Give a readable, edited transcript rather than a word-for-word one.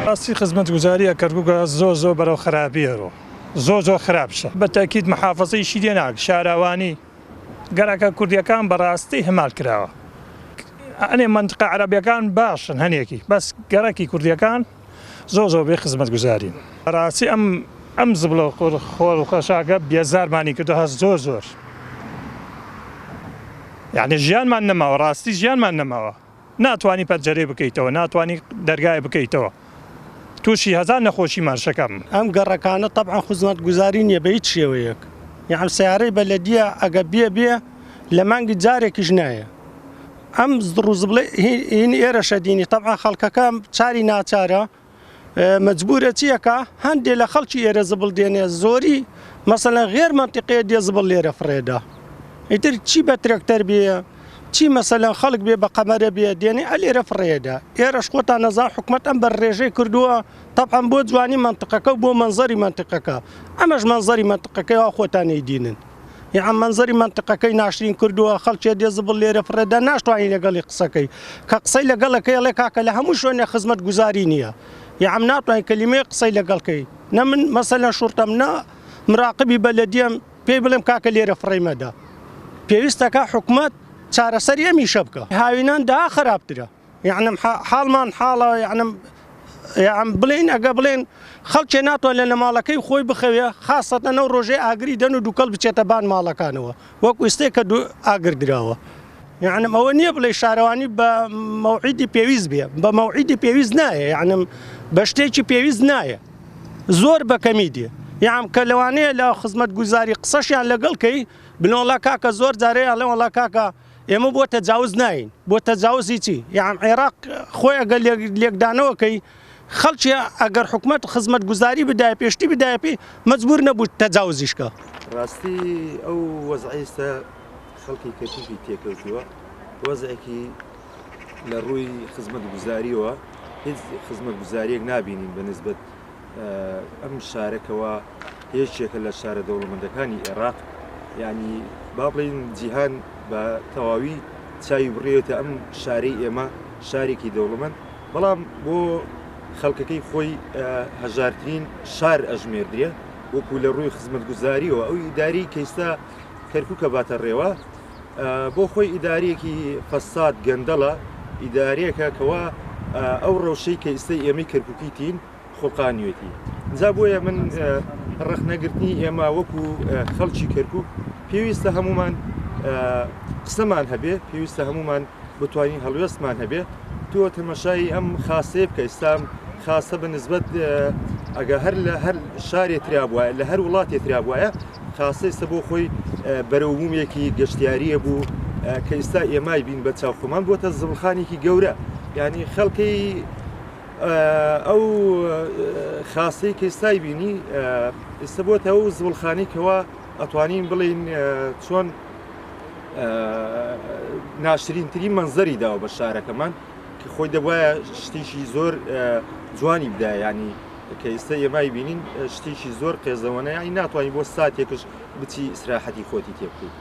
ڕاستی خزمەتگوزاریە کەرکوکە زۆر زۆر بەرەو خراپیە ڕۆ زۆر زۆر خراپشە بە تەئکید محافەزەیشی لێ ناک شاراوانی گەرەکە کوردیەکان بەڕاستی هەمال کراوە ئەنێ مەنتقە عەرەبیەکان باشن هەنێکی بەس گەرەکی کوردیەکان زۆر زۆر بێ خزمەتگوزارین بەڕاستی ئەم ئەم زبڵە خۆر و خەشاکە بێزارمانی کردو هەست زۆر زۆر یعنی ژیانمان نەماوە ڕاستی ژیانمان نەماوە ناتوانی پەنجەرەی بکەیتەوە ناتوانی دەرگای بکەیتەوە تووشی هەزار نەخۆشی مارشەکەم. ئەم گەڕەکانە تەبعەن خزمەتگوزاری نیە بە هیچ شێوەیەک یەعن سەیارەی بەلەدیە ئەگە بێ بێ لە مانگی جارێکیش نایە ئەم زڕ و زبڵەی هین ئێرەشە دینی تەبعەن خەڵکەکە چاری ناچارە مەجبورە چی ئەکا هەندێ لە خەڵکی ئێرە زبڵ دێنێ زۆری مەسەلەن غێر مەنتیقەیە دێ زبڵ لێرە فڕێدا ئیتر چی بە ترەکتەر بێ چی مەسەلەن خەڵک بێ بە قەمەرە بێ دێنێ ئە لێرە فڕێدا ئێرەش خۆتان نەزان حکومەت ئەم بەر ڕێژەی کردووە تەبعەن بۆ جوانی مەنتقەکە و بۆ مەنزەری مەنتقەکە ئەمەش مەنزەری مەنتقەکەی وا خۆتان نەیدینن یەعن مەنزەری مەنتقەکەی ناشرین کردووە خەڵکێ دێ زبڵ لێرە فڕێدا ناشتوانی لەگەڵی قسەکەی کە قسەی لەگەڵەکەی ئەڵێ کاکە لە هەموو شوێنێ خزمەت گوزاری نییە یەعم ناتوانین کەلیمەیەک قسەی لەگەڵ کەی نە من مەسەلەن شوڕتەم نە مراقبی بەلەدیەم پێی بڵێم کاکە لێرە فڕێی مەدە پێویستەکە حکومەت چارەسەری ئەم ئیشە بکە هاوینان دەها خراپترە. یەعنم حاڵمان حاڵە یەعنم یەعم بڵێین ئەگە بڵێن خەڵکێ ناتوانێت لە ماڵەکەی خۆی بخەوێ خاسەتەن ئەو ڕۆژەی ئاگری دەن و دووکەڵ بچێتە بان ماڵەکانەوە وەکو ئیستێ کە ئاگر دراوە یەعنم ئەوە نییە بڵێ شارەوانی بە مەوعیدی پێویست بێ بە مەوعیدی پێویست نایە یەعنم بە شتێکی پێویست نایە زۆر بە کەمی دێ یەعم کە لەوانەیە لە خزمەتگوزاری قسەشیان لەگەڵ کەی بڵێ وەڵا کاکە زۆر جارێ ئەڵێ وەڵا کاکە ئێمە بۆ تەجاوز ناین بۆ تەجاوزی چی یان عێراق خۆی ئەگەر لێکدانەوەکەی خەڵکی ئەگەر حکومەت خزمەت گوزاری بدایە پێشتی بدایە پێی مەجبور نەبوو تەجاوزیش کە. ڕاستی ئەو وەزعەی ئێستا خەڵکی کەرکوکی تێکەوتووە وەزعێکی لە ڕووی خزمەتگوزاریەوە هیچ خزمەتگوزاریەک نابینین بە نسبەت ئەم شارە کەوا یەکێکە لە شارە دەوڵەمەندەکانی عێراق یعنی با بڵین جیهان بە تەواوی چاوی بڕێتە ئەم شارەی ئێمە شارێکی دەوڵەمەند بەڵام بۆ خەڵکەکەی خۆی هەژارترین شار ئەژمێردرێ وەکو لە ڕووی خزمەتگوزاریەوە ئەو ئیداری کەیستا کەرکووکە باتە ڕێوە بۆ خۆی ئیداریەکی فەساد گەندەڵە ئیدارەیەکە کەوا ئەو ڕەوشەی کە ئیستەی ئێمەی کەرکوکی تین خوڵقانیوێتی جا بۆیە من ڕەخنەگرتنی ئێمە وەکو خەڵکی کەرکوک پێویستە هەمومان قسەمان هەبێ پێویستە هەمومان بتوانین هەڵوێستمان هەبێ تۆ تەمەشای ئەم خاصەیە بکە ئیستا خاصە بە نسبەت ئەگە هەر لە هەر شارێ ترا بووە لە هەر وڵاتێ ترا بووایە خاصە ئێستا بۆ خۆی بەرەوبوومێکی گەشتیاریە بوو کە ئێستا ئێمای بین بە چاو خۆمان بۆتە زبڵخانێکی گەورە یعنی خەڵکی ئەو خاصەی کە ئێستای بینی ئێستا بۆتە ئەو زبڵخانی کەوا ئەتوانین بڵین چۆن ناشرینترین مەنزەری داوە بە شارەکەمان کە خۆی دەبواە شتێکی زۆر جوانی بدا ینی کە ئێستا ئێمای بینین شتێکی زۆر قێزەوەنە ینی ناتوانانی بۆ ساتێکش بچی ئیسراحەتی خۆتی تێ بکەیت.